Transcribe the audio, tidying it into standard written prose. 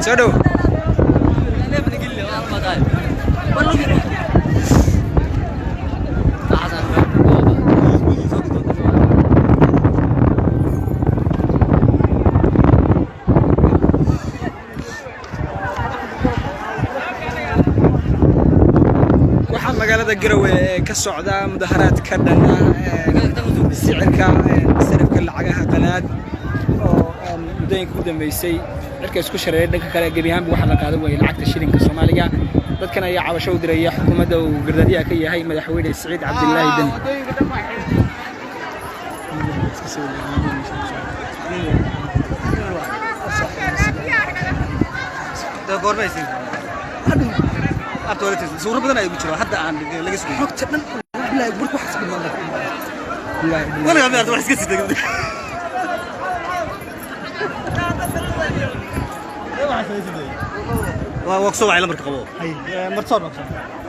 Soo dhow. Waxaa magaalada Garowe ee ka socda mudaharaad ka dhan ah sicirka sarifka lacagaha qalaad oo muddooyinka u dambeysay cirka isku shareeray. Dhanka kale, gebi ahaanba waxaa la qaadan waayey lacagta shilinka Soomaaliga. Dadkan ayaa cabasho u diraya xukuumadda uu gardaadiyaha ka yahay Madaxweyne Siciid Cabdilaahi Deni. Suuro badan ay ugu jiro hadda aan laga sugay Xogta dhan bilaahi burka waxaas dhiman. Weligaa miyaad wax iska sitay? Waa kusoo wacay lambarka qabo. Martoor baa.